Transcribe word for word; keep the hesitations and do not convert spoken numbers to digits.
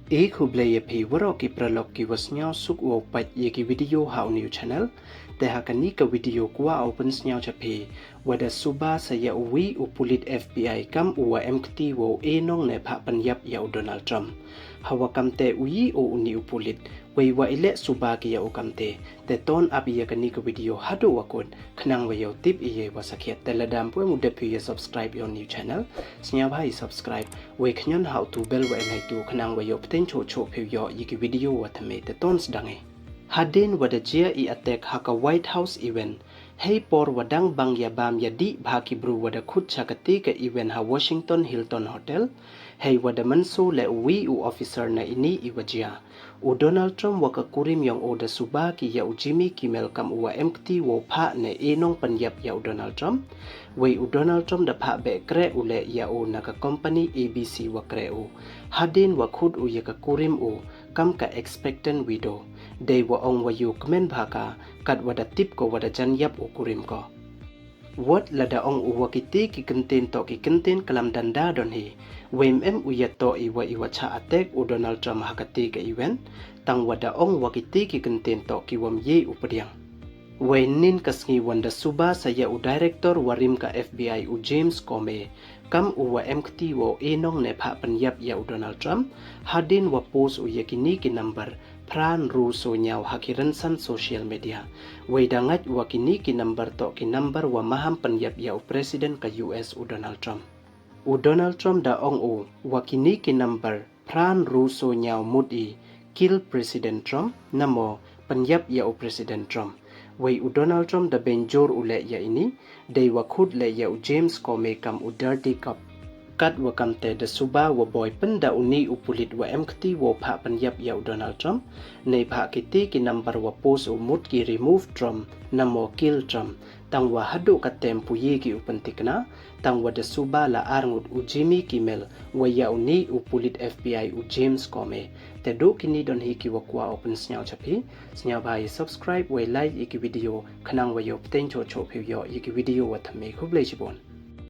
E khublei ya phi waroh ki paralok ki wa sniawsuk wow pait ya ki video ha u new channel. Te ha kani ka video kwah u pynsniaw cha phi, wa da suba sa ya uwi u pulit F B I kam u wa em kti wow e nong ne phah pynyap ya u Donald Trump. Ha wa kamte u yi o uni u pulit, wei wa i leh suba ki ya u kamte. Te ton ap ya kani ka video haduh wa kut, khnang wa yow tip ya i wa sakhiat. Te lada ym pu em u dep phi ya subscribe ya u new channel, sniawbha i subscribe, wei khñion ha u tu bell wa em heitu khnang wa yow pteng choh choh phi yow yoh ya ki video wa thymme. Te ton sdang i. Hadien wa da jia i attack ha ka White House event, hei por wa dang bang ya bam ya dih bha ki bru wa da khut cha kati ka event ha Washington Hilton Hotel, hei wa da mynsaw leh uwi u officer na ini i wa jia. U Donald Trump wa ka kurim yong o da suba ki ya u Jimmy Kimmel kam u wa em kti wow phah ne e nong pynyap ya u Donald Trump. Wei u Donald Trump da phah beh kreh u leh ya u na ka company A B C wa kreh u. Hadien wa khut u ya ka kurim u kam ka expectant widow. Dei wa ong wa yow kmen bha ka, kat wa da tip ko wa da jan yap u kurim ko. Wat lada ong u wa kiti ki kyntien toh ki kyntien klam danda don hi. Wei ym em u ya toh i wa i wa cha attack u Donald Trump ha kati ka event. Tang wa da ong wa kiti ki kyntien toh ki wa ym ye u pdiang. Wei nin ka sngi wan da suba sa ya u director wa rim ka F B I u James Comey, kam u wa em kti wow e nong ne phah pynyap ya u Donald Trump, hadien wa post u ya kini ki number phra ynru soo ynñiaw ha ki rynsan social media. Wei da ngait wa kini ki number toh ki number wa maham pynyap ya u President ka U S u Donald Trump. U Donald Trump da ong u wa kini ki number phra ynru soo ynñiaw mut i kill President Trump, namo pynyap ya u President Trump. Wei u Donald Trump da bynjur u leh ya ini, dei wa khut leh ya u James Comey kam u dirty cop. Kat wa kamte da suba wa boi pynda uni u pulit wa em kti wow phah pynyap ya u Donald Trump, nei phah kiti ki number wa post u mut ki remove Trump, namo kill Trump. Tang wa haduh katte ym pu ye ki u pyntikna, tang wa da suba la ar ngut u Jimmy Kimmel, wa ya uni u pulit F B I u James Comey. Te duh kini don hi ki wa kwah u pynsniaw cha phi. Sniawbha i subscribe wei like ya ki video, khnang wa yow pteng choh choh phi yow yoh ya ki video wa thymme. Khublei chibun.